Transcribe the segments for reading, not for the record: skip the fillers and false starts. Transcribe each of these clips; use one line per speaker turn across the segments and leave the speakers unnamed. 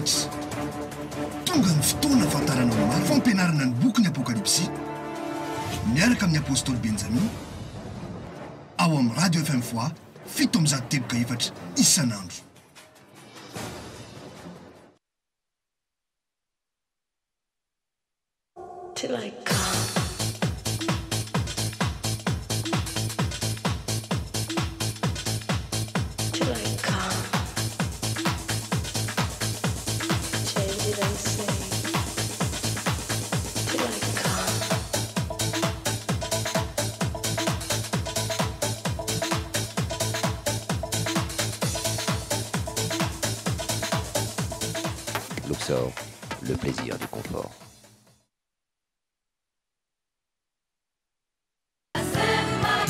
rehetra. Tonga ny fotoana ahafantaranao ny marina. Fampianarana ny bokin'ny Apokalypsy miaraka amin'ny Apostoly Benjamina ao amin'ny Radio FM Voix 107.4 isan'andro.
Till I come. Till I come. Change it and say. Till I come.
Luxor, le plaisir du confort.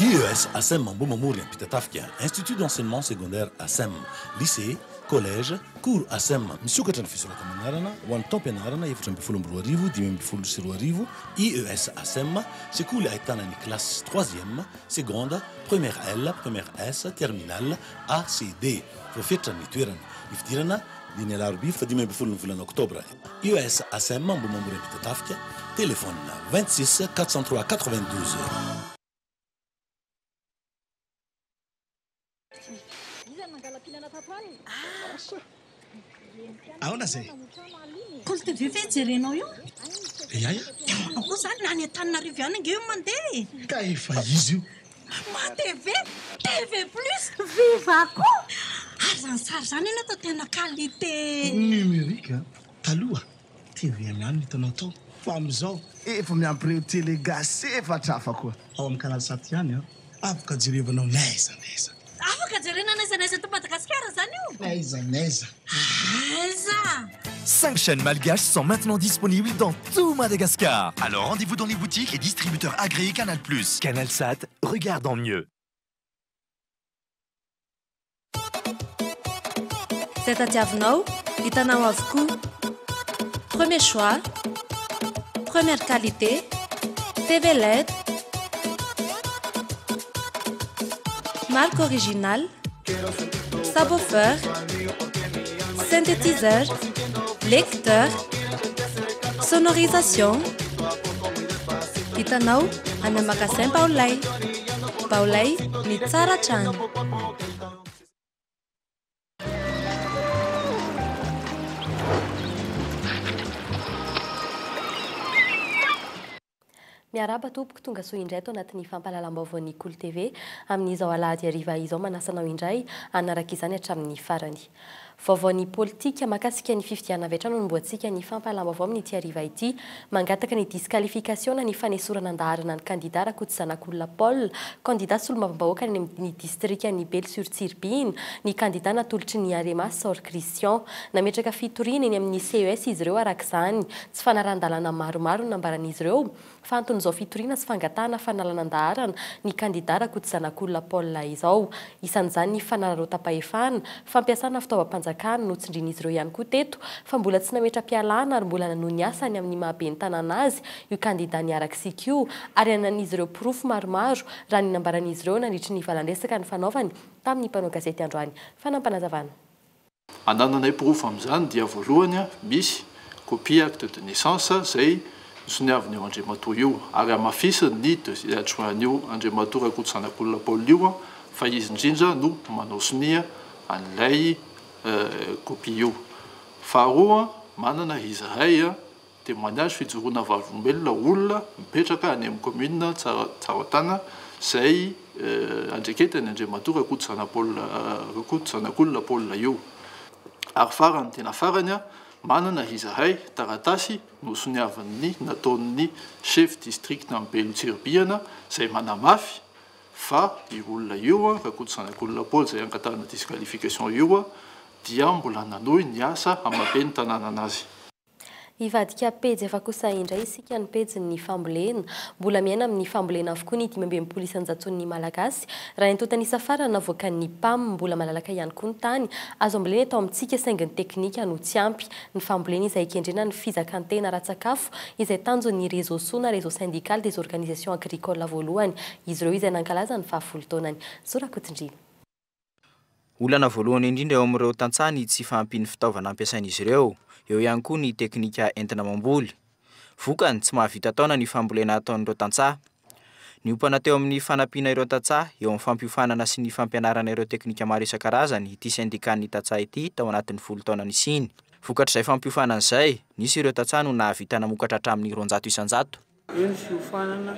IES ASEM Ambohimamory Ampitatafika, Institut d'Enseignement Secondaire ASEM, Lycée, Collège, Cours ASEM, Misokatra ny fisoratana anarana ho an'ny taom-pianarana 2014 2015, IES ASEM, sekoly ahitana ny kilasy troisième, seconde, première L, première S, terminale, A, C, D. Voafetra ny toerana. Ny fidirana dia ny alarobia faha-15 ny volana oktobra. IES ASEM Ambohimamory Ampitatafika, téléphone 26 403 92.
Ahoana izay?
Kolo TV ve jerenao io?
Ia ia.
Dia ahoana koa izany na any Antananarivo ihany ange io mandeha e.
Ka efa izy io.
Ma TV, TV plus, viva koa! Ary izany sary izany anie atao tena qualité.
Numérique a! Taloha tvm ihany no hitanao tao fa amin'izao. Efa miampy ireo télé gasy efatra hafa koa. Ao amin'ny canal sat ihany an! Afaka jerevanao n'aiza n'aiza.
Afaka jerena n'aiza n'aiza eto Madagasikara izany io?
N'aiza n'aiza.
Aiza!
5 chaînes malgaches sont maintenant disponibles dans tout Madagascar. Alors rendez-vous dans les boutiques et distributeurs agréés Canal+. Canal Sat, regarde en mieux.
Izay tadiavinao, hitanao avokoa. Premier choix, première qualité, TV led, marque originale, subwoofer, synthétiseur, lecteur, sonorisation. Hitanao any amin'ny magasin Baolay. Baolay, ny tsara hatrany.
Miarahaba tompoko, tonga soa indray ato anatin'ny fampahalalam-baovaon'ny Kolo TV amin'izao alahady hariva izao manasa anao indray hanaraka izany hatramin'ny farany. Vaovaon'ny politika mahakasika ny fifidianana avy hatrany no nombohantsika ny fampahalalam-baovao amin'ity hariva ity. Mangataka ny disqualification na ny fanesorana an-daharana ny kandida Rakotozanakolona Paul, kandida solombavambahoaka any amin'ny distrikan'i Belo sur Tsiribihina, ny kandida natolotry ny Arema Saory Christian. Nametraka fitoriana eny amin'ny CES izy ireo araka izany. Tsy fanarahan-dalàna maromaro no nambaran'izy ireo fa anton'izao fitoriana sy fangatahana fanalana an-daharana ny kandida Rakotozanakolona Paul izao. Isan'izany ny fanararaotam-pahefana, fampiasana fitaovam-panjakana, notsindrian'izy ireo ihany koa teto fa mbola tsy nametra-pialana ary mbola nanohy ny asany amin'ny maha ben'ny tanàna azy io kandida niara-kisika io ary ananan'izy ireo porofo maromaro raha ny nambaran'izy ireo nandritry ny valan-dresaka nifanaovany tamin'ny mpanao gazety androany. Fanampinazavana.
Anananay porofo amin'izany dia voalohany misy copie acte de naissance izay nosoniavin'io Andriamatoa io ary hamafisin'ny deuxième adjoint-n'io Andriamatoa Rakotozanakolona Paul io fa izy indrindra no manao sonia an'ilay copie io. Faharoa manana izahay Témoignage fijoroana vavolombelona olona mipetraka any amin'ny commune Tsaratanà izay andreketany Andriamatoa Rakotozanapaul Rakotozanakolona Paul io. Ary farany tena farany, manana izahay taratasy nosoniavin'ny nataon'ny chef district an'i Belo Tsiribihana izay manamafy fa io olona io, Rakotozanakolona Paul izay angatahana disqualification io dia mbola nanohy ny asa hamabe ny tanànanazy.
Hivadika pejy hafa kosa indray isika ny pejin'ny fambolena. Mbola miaina amin'ny fambolena avokoa ny 65 isan-jaton'ny Malagasy. Raha ny antontan'isa farany navoakan'ny PAM, mbola malalaka ihany koa ny tany azo ambolena eto amintsika saingy ny teknika no tsy ampy. Ny fambolena izay ikendrena ny fizakan-tena ara-tsakafo izay tanjon'ny Réseau Soa na Réseau Syndical des Organisations Agricoles voalohany. Izy ireo izay nankalaza ny fahafolo taonany. Zo Rakotondriana.
Olana voalohany indrindra eo amin'ireo tantsaha ny tsy fahampian'ny fitaovana ampiasain'izy ireo, eo ihany koa ny teknika entina mamboly. Vokany, tsy mahavita taona ny fambolena ataon'ireo tantsaha. Niompana teo amin'ny fanampiana ireo tantsaha eo amin'ny fampiofanana sy ny fampianarana ireo teknika maro isan-karazany ity sendikan'ny tantsaha ity tao anatin'ny 10 taona nisiany. Vokatr'izay fampiofanana izay, nisy ireo tantsaha no nahavita namokatra hatramin'ny 200%.
Eo ny fiofanana,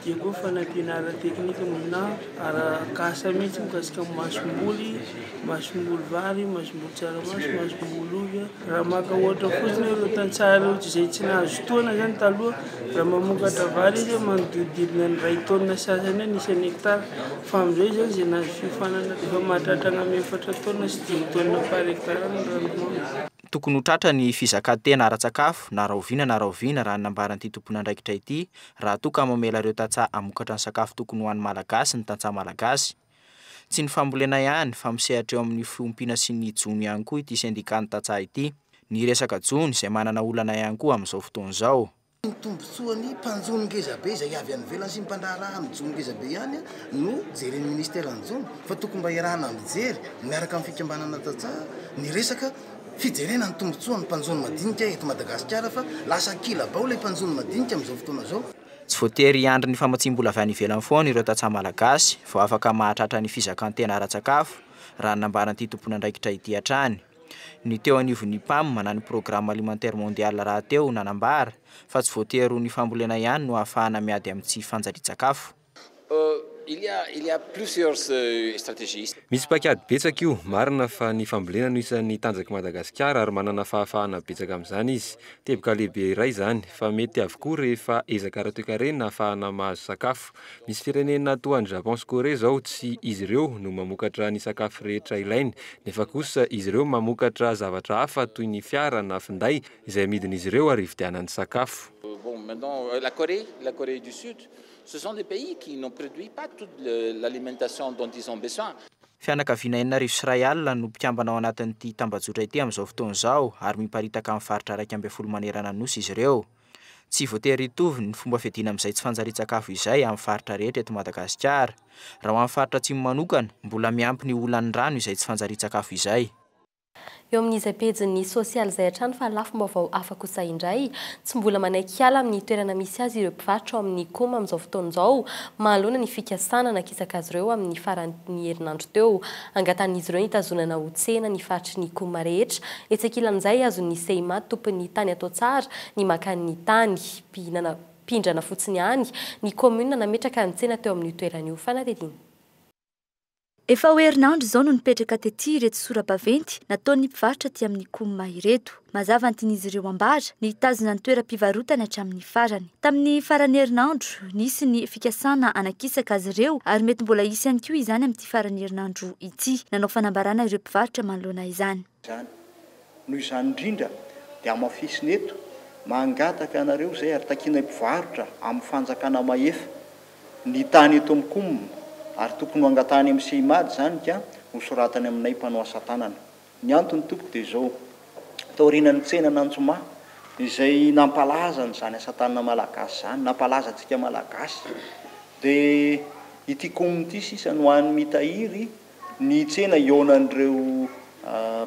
dia koa fanampiana ara-teknika na ara-kasa mihitsy mikasika ny masomboly, masomboly vary, masomboly tsaramaso, masomboly ovy. Raha maka ohatra fotsiny ireo tantsaha ireo izay tsy nahazo taona izany taloha, raha mamokatra vary izy manodidididina ny iray taonina sasany eo ny isan'ny hectare, fa amin'izao izany izay nahazo fiofanana efa mahatratra any amin'ny 4 taonina sy 5 taonina par hectare ny rendement.
Tokony ho tratra ny fizakan-tena ara-tsakafo na rahoviana na rahoviana raha ny nambaran'ity tompon'andraikitra ity, raha toa ka mamela ireo tantsaha hamokatra ny sakafo tokony ho an'ny Malagasy ny tantsaha malagasy. Tsy ny fambolena ihany fa misehatra eo amin'ny fiompiana sy ny jono ihany koa ity sendikan'ny tantsaha ity. Ny resaka jono izay manana olana ihany koa amin'izao fotoana izao.
Ny tombontsoan'ny mpanjono ngezabe izay avy any ivelany sy ny mpandraharaha amin'ny jono ngezabe ihany no jeren'ny ministeran'ny jono fa tokony mba iarahana mijery miaraka amin'ny fikambanana tantsaha ny resaka fijerena ny tombontsoan'ny mpanjono madinika eto Madagasikara fa lasa ankilabao ilay mpanjono madinika amin'izao fotoana izao.
Tsy voatery hiandry ny famatsiam-bola avy any ivelany foana ireo tantsaha malagasy vao afaka mahatratra ny fizakan-tena ara-tsakafo raha ny nambaran'ity tompon'andraikitra ity hatrany. Ny teo anivon'ny PAM na ny Programme Alimentaire Mondial rahateo nanambara fa tsy voatery ho ny fambolena ihany no ahafahana miady amin'ny tsy fanjarian-tsakafo.
Il y a, il y a plusieurs stratégies.
Misy paikady betsaka io, marina fa ny fambolena no isan'ny tanjak'i Madagasikara ary manana fahafahana betsaka amin'izany izy. Teboka lehibe iray izany, fa mety avokoa rehefa ezaka ara-toekarena ahafahana mahazo sakafo. Misy firenena toa an'i Japon sy Corée izao, tsy izy ireo no mamokatra ny sakafo rehetra ilainy, nefa kosa izy ireo mamokatra zavatra hafa toy ny fiara na finday izay amidin'izy ireo ary hividianany sakafo.
Bon, maintenant, la Corée, la Corée du Sud, ce sont des pays qui ne produisent pas toute l'alimentation dont ils ont besoin.
Fianakaviana 1060 no mpikambana ao anatin'ity tambajotra ity amin'izao fotoana izao ary miparitaka amin'ny faritra 11 manerana ny nosy izy ireo. Tsy voatery hitovy ny fomba fiadiana amin'izay tsy fanjarian-tsakafo izay amin'ny faritra rehetra eto Madagasikara. Raha ho amin'ny faritra atsimo manokana, mbola miampy ny olan'ny rano izay tsy fanjarian-tsakafo izay.
Eo amin'izay pejin'ny sosialy izay hatrany fa lafim-baovao hafa kosa indray, tsy mbola manaiky hiala amin'ny toerana misy azy ireo mpivarotra ao amin'ny Coma amin'izao fotoana izao, manoloana ny fikasana nakisaka azy ireo amin'ny faran'ny herinandro teo. Angatahan'izy ireo ny hitazonana ho tsena ny faritry ny Coma rehetra. Etsy ankilan'izay, azon'ny Seima tompon'ny tany atao tsara ny maka ny tany mpihinana mpindrana fotsiny ihany ny commune nametraka ny tsena teo amin'io toerana io. Fanadihadiana.
Efa ho herinandro izao no nipetraka tety ireto sora-baventy nataon'ny mpivarotra aty amin'ny Coma ireto. Mazava ny tian'izy ireo ambara, ny hitazona ny toeram-pivarotana hatramin'ny farany. Tamin'ny faran'ny herinandro, nisy ny fikasana hanakisaka azy ireo ary mety mbola hisy ihany koa izany amin'ity faran'ny herinandro ity. Nanao fanambarana ireo mpivarotra manoloana izany.
Izany. Noho izany indrindra dia hamafisina eto, mangataka anareo izay ary takianay mpivarotra amin'ny fanjakana mahefa ny tany eto amin'ny Coma ary tokony ho angatahany amin'ny Seimad izany ka ho soratany aminay mpanao asa tanana. Ny antony tompoko dia izao, taorianan'ny tsenan'Antsoma izay nampalaza an'izany asa tanana malagasy izany, nampalaza antsika malagasy, dia ity Coma ity sisa no hany mitahiry ny tsena hihaonan'ireo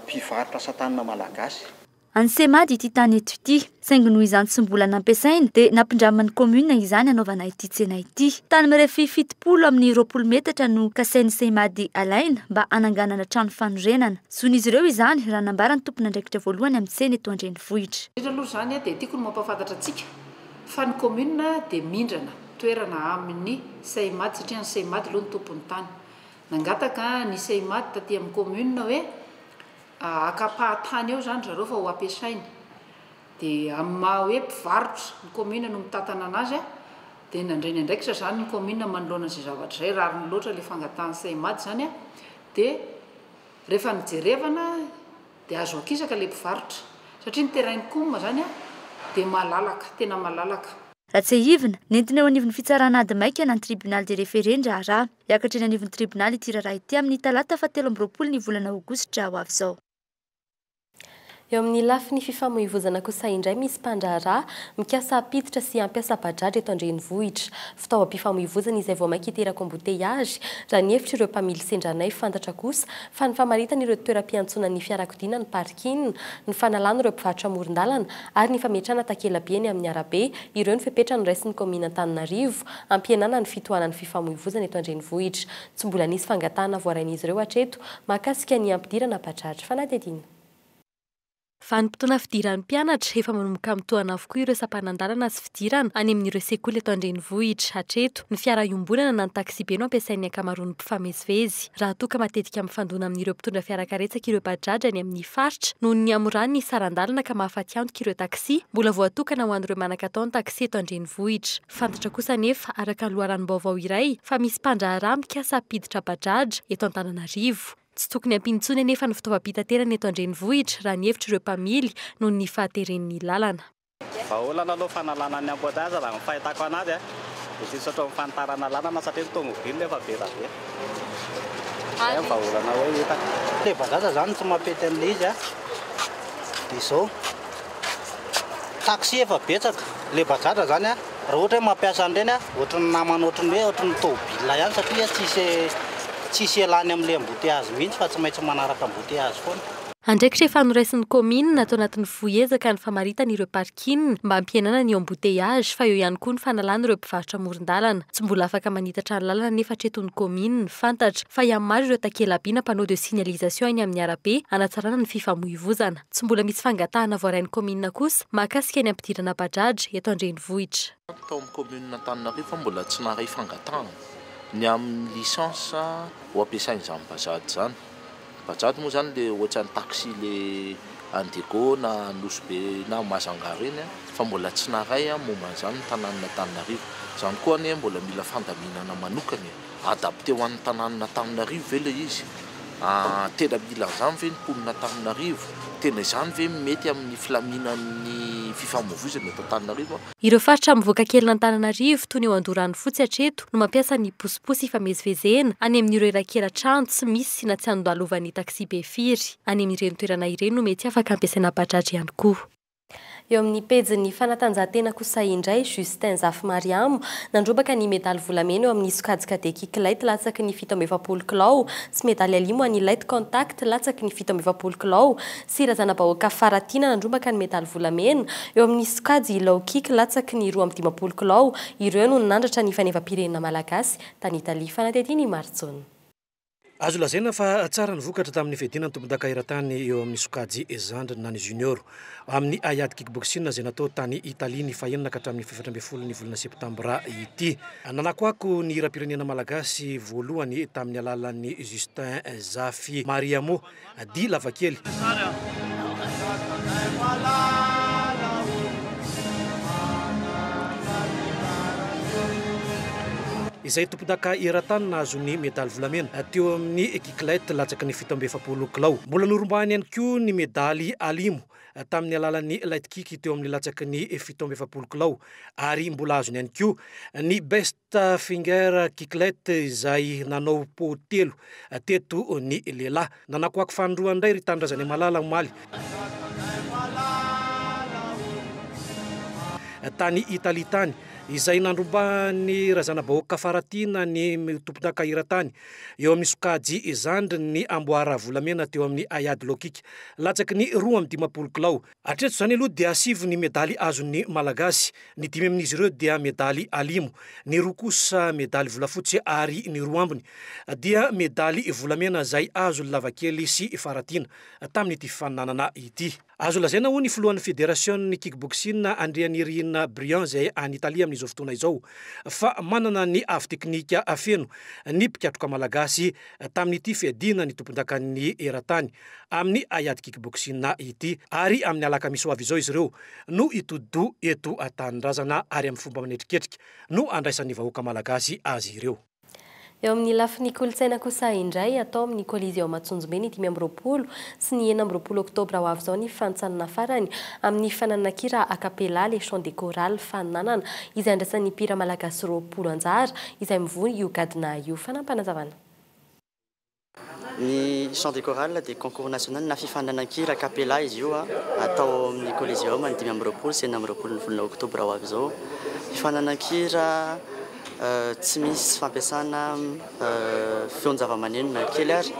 mpivarotra asa tanana malagasy.
An'ny Semad ity tany eto ity, saingy noho izany tsy mbola nampiasaina dia nampindraman'ny commune izany hanaovana ity tsena ity. Tany mirefy 70 amin'ny 20 metatra no kasain'ny Semad alaina mba hananganana trano fanorenana. Zon'izy ireo izany raha nambaran'ny tompon'andraikitra voalohany amin'ny tsena eto an-drenivohitra.
Indrindra aloha izany dia tiako ny mampahafantatra antsika fa ny commune dia mindrana toerana amin'ny Seimad satria ny Seimad aloha no tompon'ny tany. Nangataka ny Seimad taty amin'ny commune hoe haka ampahan-tany eo izany zareo fa ho ampiasainy. Dia amin'ny maha hoe mpivarotra, ny commune no mitantana anazy, dia nandray ny andraikitra izany ny commune manoloana izay zavatra izay, rariny loatra ilay fangatahan'ny Seimad izany, dia rehefa nijerevana dia azo akisaka ilay mpivarotra, satria ny terrain-ny commune izany dia malalaka, tena malalaka.
Raha tsiahivina, nentina eo anivon'ny fitsarana ady maika na ny tribunal des référés ny raharaha. Hiakatra eny anivon'ny tribonaly ity raharaha ity amin'ny talata faha 23 ny volana aogositra ho avy izao.
Eo amin'ny lafiny fifamoivozana kosa indray misy mpandraharaha mikasa hampiditra sy hampiasa bajaj eto an-drenivohitra. Fitaovam-pifamoivozana izay vao mainka hiteraka embouteillage raha ny hevitr'ireo mpamily sendra anay. Fantatra kosa fa ny famaritana ireo toeram-piantsonan'ny fiarakodia na ny parking, ny fanalana ireo mpivarotra amoron-dalana ary ny fametrahana takela-by eny amin'ny arabe, ireo ny fepetra noraisin'ny kaominina Antananarivo hampihenana ny fitohanan'ny fifamoivozana eto an-drenivohitra. Tsy mbola nisy fangatahana voarain'izy ireo hatreto mahakasika ny hampidirana bajaj. Fanadihadiana. Vanim-potoana fidiran'ny mpianatra, efa manomboka mitohana avokoa ireo sampanan-dalana sy fidirana any amin'ireo sekoly eto an-drenivohitra. Hatreto, ny fiara iombonana na ny taksibe no ampiasain'ny ankamaroan'ny mpifamezivezy. Raha toa ka matetika mifandona amin'ireo mpitondra fiara karetsaka ireo bajaj any amin'ny faritra noho ny hamoran'ny saran-dalana ka mahafatiantoka ireo taxi, mbola voatokana ho an'ireo manan-katao ny taxi eto an-drenivohitra. Fantatra kosa anefa, araka ny loharanom-baovao iray, fa misy mpandraharaha mikasa hampiditra bajaj eto Antananarivo. Tsy tokony hampiana intsony anefa ny fitaovam-pitaterana eto an-drenivohitra, raha ny hevitr'ireo mpamily, noho ny fahateren'ny lalana.
Vahaolana aloha fanalana ny embouteillage raha ny fahitako anazy a, dia tsisy ohatran'ny fanitarana lalana satria ny tomobile efa be dia be. Izay ny vahaolana hoe hitako.
Ilay vazaha zany tsy mampety an'ilay izy a, dia izao, taxi efa betsaka, ilay bajaj zany a, Raha ohatra hoe mampiasa an'ireny aho, ohatran'ny namana ohatran'ny hoe ohatran'ny tômôbila ihany satria tsisy tsisy ialany amin'ilay embouteillage mihitsy fa tsy maintsy manaraka embouteillage foana.
Andraikitra efa noraisin'ny kaominina ato anatin'ny fohy ezaka ny famaritana ireo parking mba hampihenana ny embouteillage fa eo ihany koa ny fanalana ireo mpivarotra amoron-dalana. Tsy mbola afaka manitatra ny lalana anefa hatreto ny kaominina. Fantatra fa hihamaro ireo takela-by na panneau de signalisation eny amin'ny arabe hanatsarana ny fifamoivozana. Tsy mbola misy fangatahana voarain'ny kaominina kosa mahakasika ny hampidirana bajaj eto an-drenivohitra.
Tao amin'ny kaominina Antananarivo fa mbola tsy naharay fangatahana ny amin'ny licence ho ampiasain'izany bajaj izany. Bajaj moa izany ilay ohatran'ny taxi ilay any Diego na Nosy Be na Majunga ireny fa mbola tsy naharay momba an'izany ny tanànan'Antananarivo. Izany koa anie mbola mila fandaminana manokana e. Adapté ho an'ny tanànan'Antananarivo ve ilay izy? Tena mila an'izany ve ny mponin'Antananarivo? Tena izany ve mety amin'ny filaminan'ny fifamoivoizana eto Antananarivo?
Ireo faritra mivoaka kelin'Antananarivo, toy ny eo Andoharanofotsy hatreto, no mampiasa ny posiposy hifamezivezena any amin'ireo erakera-trano tsy misy na tsy andalovan'ny taksibe firy. Any amin'ireny toerana ireny no mety afaka ampiasaina bajaj ihany koa. Eo amin'ny pejin'ny fanatanjahantena kosa indray, Justin Zafimariamo, nandrombaka ny medaly volamena eo amin'ny sokajy cadet kick light latsaky ny 47 kilao sy medaly alimo an'ny light contact latsaky ny 47 kilao sy Razanabahoaka Faratiana nandrombaka ny medaly volamena eo amin'ny sokajy low kick latsaky ny 52 kilao. Ireo no nandratra ny fanevam-pirenena malagasy tany Italia. Fanadihadiana i Marijaona.
Azo lazaina fa tsara ny vokatra tamin'ny fiadiana ny tompondaka eran-tany eo amin'ny sokajy zandriny na ny junior amin'ny haiady kickboxing izay natao tany Italie ny fahenina ka hatramin'ny fahefatra ambin'ny folon'ny volana septambra ity. Nanakoako ny hiram-pirenena malagasy voalohany tamin'ny alalan'i Justin Zafy Mariamo Di Lavakely. Izay tompondaka eran-tany nahazo ny medaly volamena teo amin'ny kick-light latsaky ny 47 kilao. Mbola norombahiny ihany koa ny medaly alimo tamin'ny alalan'ny light kick teo amin'ny latsaky ny 47 kilao ary mbola azony ihany koa ny best finger kick-light izay nanao po telo teto ny lehilahy. Nanakoako fanindroany indray ry Tanindrazana omaly. Tany Italia tany, izay nandrombahan'ny Razanabahoaka Faratiana ny tompondaka eran-tany eo amin'ny sokajy zandriny ny amboara volamena teo amin'ny haiady low kick latsaky ny 52 kilao. Hatreto izany aloha dia sivy ny medaly azon'ny Malagasy, ny dimy amin'izy ireo dia medaly alimo, ny roa kosa medaly volafotsy ary ny roa ambiny dia medaly volamena izay azon'i Lavakely sy Faratiana tamin'ity fifaninanana ity. Azo lazaina ho ny filohan'ny federasion'ny kickboxing Andrianirina Briand izay any Italia amin'izao fotoana izao fa manana ny avo teknika feno ny mpikatroka malagasy tamin'ity fiadiana ny tompondakan'ny eran-tany amin'ny haiady kickboxing ity ary amin'ny alakamisy ho avy izao izy ireo no hitodi-doha eto an-tanindrazana ary amin'ny fomba manetriketrika no handraisan'ny vahoaka malagasy azy ireo.
Eo amin'ny lafiny kolontsaina kosa indray, atao amin'ny Colisée ao Matsonjombe ny 25 sy ny 26 oktobra ho avy izao ny fantsanana farany amin'ny fananana-kira a cappella Les Chants des Chorales Faninanana izay andraisan'ny mpihira malagasy 20 anjara izay mivoy io gadona io. Fanampinazavana.
Ny chant de chorale dia concours national na fifaninanan-kira a cappella izy io, atao ao amin'ny Coliseum ny 25 sy 26 ny volana oktobra ho avy izao. Fifaninanan-kira tsy misy fampiasana feon-javamaneno na kely ary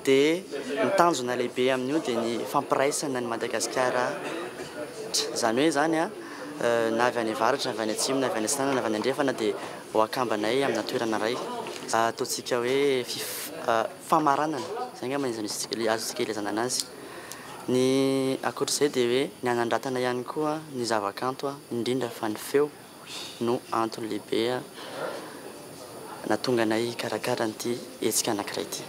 dia ny tanjona lehibe amin'io dia ny fampiraisana an'i Madagasikara, izany hoe izany na avy any avaratra na avy any atsimo na avy any atsinanana na avy any andrefana dia ho akambanay amina toerana iray. Ataontsika hoe famaranana, izay angamba no azontsika ilazana anazy. Ny ankoatr'izay dia hoe ny hanandratana ihany koa ny zavakanto, indrindra fa ny feo no antony lehibe nahatonga anay hikarakara an'ity hetsika anankiray ity.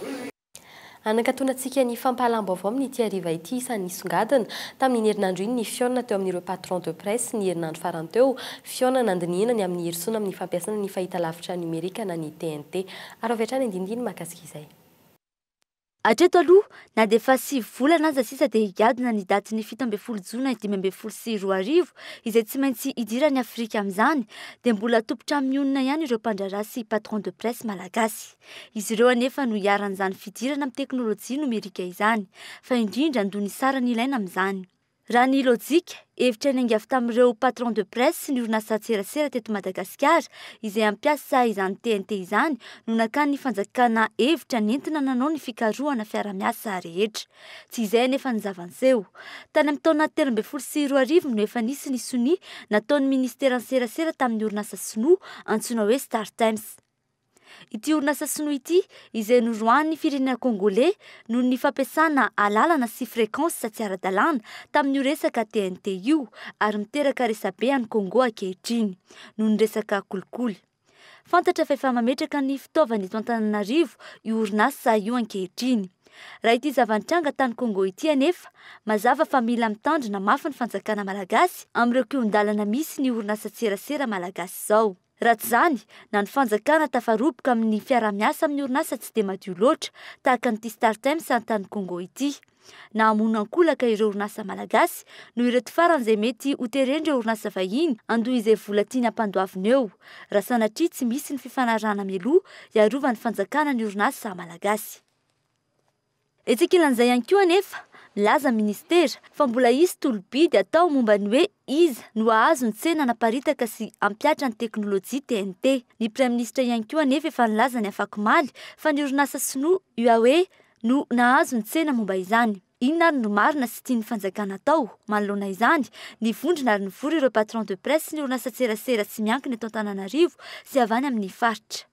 Hanakatonantsika ny fampahalam-baovao amin'ity hariva ity isan'ny nisongadina tamin'iny herinandro iny ny fihaonana teo amin'ireo patron de presse ny herinandro farany teo, fihaonana nandinihina ny amin'ny hirosoana amin'ny fampiasana ny fahitalavitra nomerika na ny TNT. Ary avy hatrany andinindiny mahakasika izay.
Hatreto aloha, na dia efa sivy volana aza sisa dia higadona ny datin'ny 17 jona 2015 izay tsy maintsy hidiran'i Afrika amin'izany, dia mbola tompon-trano mionona ihany ireo mpandraharaha sy patron de presse malagasy. Izy ireo anefa no iharan'izany fidirana amin'ny teknolojia nomerika izany, fa indrindra handoa ny sarany ilaina amin'izany. Raha ny lojika, hevitra niainga avy tamin'ireo patron de presse sy ny orinasan-tserasera teto Madagasikara izay hampiasa izany TNT izany no nakan'ny fanjakana hevitra nentina nanao ny fikarohana fiarahamiasa rehetra. Tsy izay anefa ny zava-niseho. Tany amin'ny taona 2013 no efa nisy ny sonia nataon'ny ministeran'ny serasera tamin'ny orinasa sinoa antsoina hoe StarTimes. Ity orinasa sinoa ity izay noroahan'ny firenena Congolais noho ny fampiasana alalana sy fréquence tsy ara-dalàna tamin'io resaka TNT io ary miteraka resabe any Congo ankehitriny noho ny resaka kolikoly. Fantatra fa efa mametraka ny fitaovany eto Antananarivo io orinasa io ankehitriny. Raha ity zava-nitranga tany Congo ity anefa, mazava fa mila mitandrina mafy ny fanjakana malagasy amin'ireo kihon-dalana misy ny orinasan-tserasera malagasy izao. Raha tsy izany, na ny fanjakana tafaroboka amin'ny fiaraha-miasa amin'ny orinasa tsy dia madio loatra tahaka an'ity StarTimes tany Congo ity, na hamono ankolaka ireo orinasa malagasy noho ireto farany izay mety ho teren'ireo orinasa vahiny handoa izay vola tiany hampandoavina eo, raha sanatria tsy misy ny fifanarahana mialoha hiarovan'ny fanjakana ny orinasa malagasy. Etsy ankilan'izay ihany koa anefa, milaza ny minisitera fa mbola hisy tolo-bidy atao momba ny hoe iza no hahazo ny tsena hanaparitaka sy hampihatra ny teknolojia TNT. Ny praiminisitra ihany koa anefa efa nilaza ny afakomaly fa ny orinasa sinoa Huawei no nahazo ny tsena momba izany. Inona ary no marina sy tian'ny fanjakana atao manoloana izany? Nivondrona ary nivory ireo patron de presse sy ny orinasan-tserasera tsy miankina eto Antananarivo sy avy any amin'ny faritra.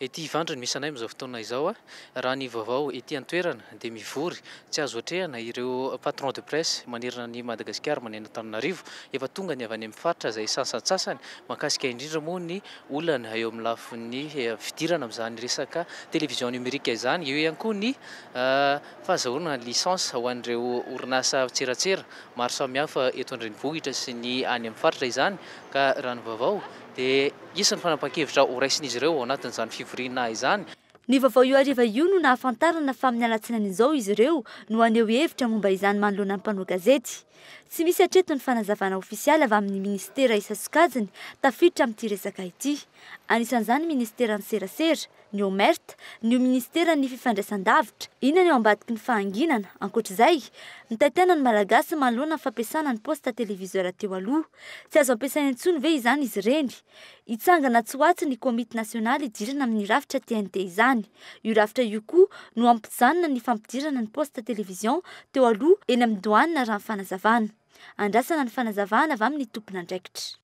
Ety Ivandry no misy anay amin'izao fotoana izao. Raha ny vaovao ety an-toerana dia mivory tsy azo atrehana ireo patron de presse manerana an'i Madagasikara manerana an'Antananarivo. Efa tonga ny avy any amin'ny faritra izay sasantsasany mahakasika indrindra moa ny olana eo amin'ny lafiny fidirana amin'izany resaka télévision numérique izany. Eo ihany koa ny fahazahoana licence ho an'ireo orinasa mpitseratsera maro samihafa eto an-drenivohitra sy ny any amin'ny faritra izany ka raha ny vaovao dia hisy ny fanapahan-kevitra horaisin'izy ireo ao anatin'izany fivoriana izany.
Ny vaovao io hariva io no nahafantarana fa amin'ny alatsinainy izao izy ireo no haneho hevitra momba izany manoloana ny mpanao gazety. Tsy misy hatreto ny fanazavana ofisialy avy amin'ny minisitera isan-tsokajiny tafiditra amin'ity resaka ity. Anisan'izany ny minisiteran'ny serasera, ny Omert, ny minisiteran'ny fifandraisan-davitra. Inona ny ao ambadiky ny fahanginana? Ankoatra izay, mitaintaina ny Malagasy manoloana ny fampiasana ny poste téléviseur teo aloha. Tsy azo ampiasaina intsony ve izany izy ireny? Hitsangana tsy ho atsy ny komity nasionaly hidirana amin'ny rafitra TNT izany. Io rafitra io koa no hampijanona ny fampidirana ny poste télévision teo aloha eny amin'ny douane raha ny fanazavana. Andrasana ny fanazavana avy amin'ny tompon'andraikitra.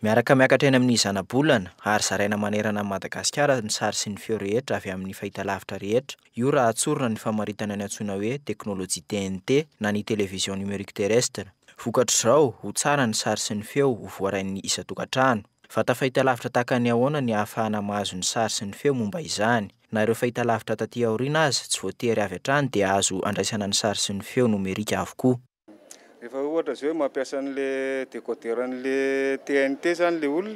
Miaraka miakatra eny amin'ny zanabolana ary zaraina manerana an'i Madagasikara ny sary sy ny feo rehetra avy amin'ny fahitalavitra rehetra. Io raha tsorina ny famaritana ny antsoina hoe teknolojia TNT na ny Télévision Numérique Terrestre. Vokatr'izao, ho tsara ny sary sy ny feo ho voarain'ny isan-tokantrano. Vata fahitalavitra tahaka ny ahoana ny ahafahana mahazo ny sary sy ny feo momba izany? Na ireo fahitalavitra taty aoriana aza, tsy voatery avy hatrany dia azo andraisana ny sary sy ny feo nomerika avokoa.
Rehefa ohatra izao hoe mampiasa an'le décodeur an'le TNT zany le olona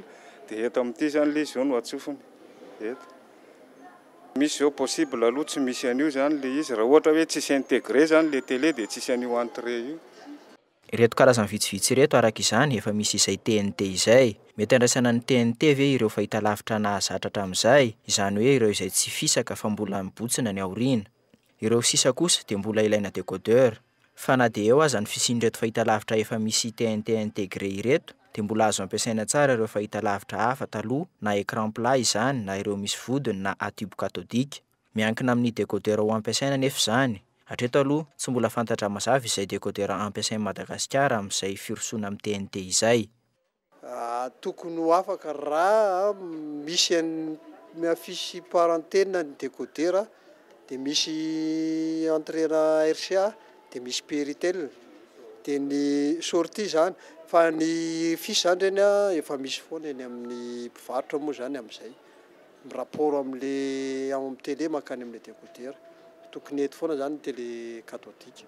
dia eto amin'ity zany le izy izao no atsofony eto. Misy izao possible aloha tsy misy an'io zany le izy raha ohatra hoe tsisy intégré zany le télé dia tsisy an'io entrée io.
Ireto karazany vitsivitsy ireto araka izany efa misy izay TNT izay. Mety handraisana ny TNT ve ireo fahitalavitra nahazatra hatramin'izay, izany hoe ireo izay tsy fisaka fa mbola mibontsina ny aoriana. Ireo sisa kosa dia mbola ilaina décodeur. Fa na dia eo aza ny fisian'ireto fahitalavitra efa misy TNT intégré ireto dia mbola azo ampiasaina tsara ireo fahitalavitra hafa taloha na écran plat izany na ireo misy vodiny na à tube cathodique. Miankina amin'ny décodeur ho ampiasaina anefa izany. Hatreto aloha, tsy mbola fantatra mazava izay décodeur ampiasain'i Madagasikara amin'izay firosoana amin'ny TNT izay.
Tokony ho afaka raha misy an'ny affiche par antenne ny décodeur dia misy entrée-na RCA dia misy Péritel dia ny sortie zany fa ny fiche zany reny efa misy foana eny amin'ny mpivarotra moa zany amin'izay mi-rapport amin'le ao amin'ny télé mankany amin'le décodeur tokony hety foana zany ny télé cathodique.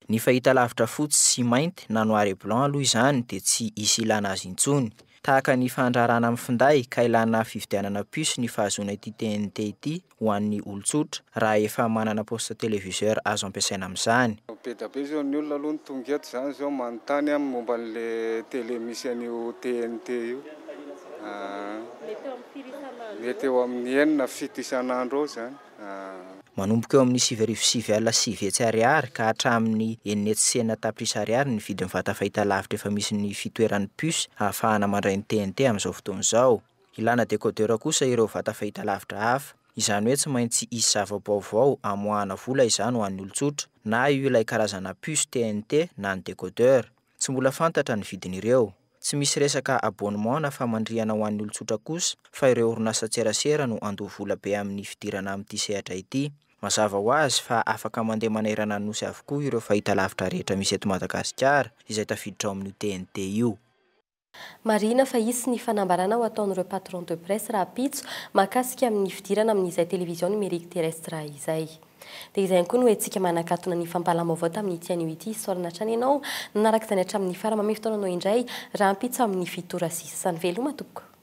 Ny fahitalavitra fotsy sy mainty na noir et blanc aloha izany dia tsy hisy ilana azy intsony. Tahaka ny fandraharahana amin'ny finday ka ilana fividianana puce ny fahazoana ity TNT ity ho an'ny olon-tsotra raha efa manana poste téléviseur azo ampiasaina amin'izany.
Be dia be izao ny olona aloha no tonga eto izany izao manontany ahy momba an'ilay télé misy an'io TNT io. Mety eo amin'ny enina, fito isan'andro eo izany.
Manomboka eo amin'ny 999 ariary ka hatramin'ny 600 tapitrisa ariary ny vidin'ny vata fahitalavitra efa misy ny fitoeran'ny puce ahafahana mandray ny TNT amin'izao fotoana izao. Ilana décodeur kosa ireo vata fahitalavitra hafa. Izany hoe tsy maintsy hisy zava-baovao amoahana vola izany ho an'ny olon-tsotra na io ilay karazana puce TNT na ny décodeur. Tsy mbola fantatra ny vidin'ireo. Tsy misy resaka abonnement na famandrihana ho an'ny olon-tsotra kosa fa ireo orinasa-tserasera no andoa vola be amin'ny fidirana amin'ity sehatra ity. Mazava ho azy fa afaka mandeha manerana ny nosy avokoa ireo fahitalavitra rehetra misy eto Madagasikara izay tafiditra ao amin'io TNT io.
Marihina fa hisy ny fanambarana ho ataon'ireo patron de presse rahampitso mahakasika amin'ny fidirana amin'izay télévision numérique terrestre izay. Dia izay ihany koa no entintsika manakatona ny fampahalalam-baovao tamin'ity anio ity. Isaorana hatrany ianao nanaraka izany hatramin'ny farany. Mamehy fotoana anao indray rahampitso amin'ny 7 ora sy sasany. Veloma tompoko.